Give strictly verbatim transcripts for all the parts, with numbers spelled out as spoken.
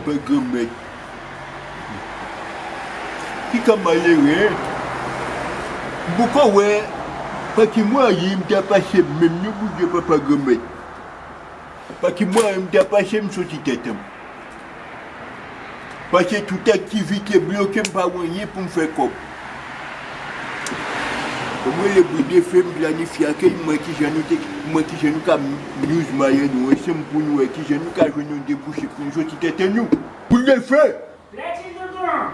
Papa Granmèt. Ki ka malere, en? M poko wè pa ki mwayen m ta pase menm non, Bondye, Papa Granmèt. Pa ki mwayen m ta pase m soti tèt an. Paske tout aktivite bloke, m pa wè anyen pou m fè kòb. Mwen le boul de fe m planifye ak li, mwen kijan nou te, mwen kijan nou ka use mayo nou ansanm pou nou wè kijan nou ka jwenn yon debouche pou nou soti tèt an nou. Boul de fe! Lè ti tonton an.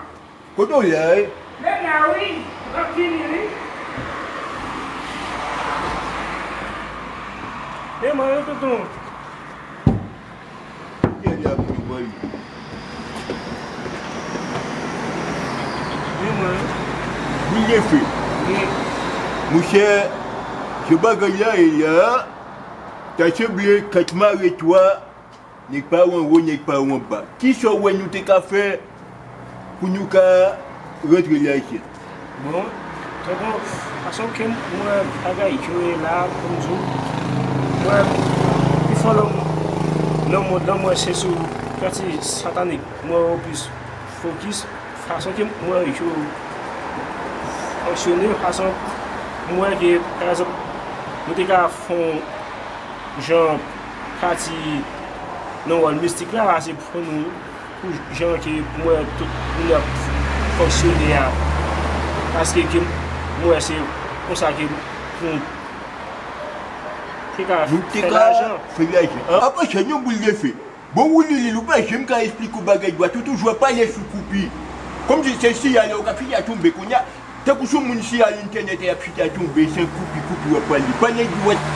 Kote w ye a, e? Lè la, wi. L ap vini, wi. E mwen, wi, tonton. Kiyès ki ap pran li? E mwen. Boul de fe. Wi. Monchè, se bagay la, e la, ta sanble kat mare twa. Nèg pa w anwo, nèg pa w anba. Kisa w wè nou te ka fè pou nou ka rantre la isit? Bon, tonton, fason ke m wè bagay yo ye la, pou m di w, m wè pifò lòm nan mond lan, m wè se sou pati satanik m wè yo plis fokis. Fason ke m wè yo fonksyone, fason m wè ke, pa egzanp, nou te ka fè yon jan pati nan wòl mistik la, se pou nou, pou jan ke m wè tout moun ap fonksyone a. Paske ke m wè se konsa ke pou te ka fè lajan. Fè lajan. Apa se yon boul de fe. Bon, Willy Lil, ou pa janm ka esplike yon bagay dwat, ou toujou ap pale sou koupi. Kòmsi se siyal la ou ka fini a tonbe kounye a. Tankou se yon moun siyal entènèt ap fini a tonbe, se koupi, koupi w ap pale. Pale dwat.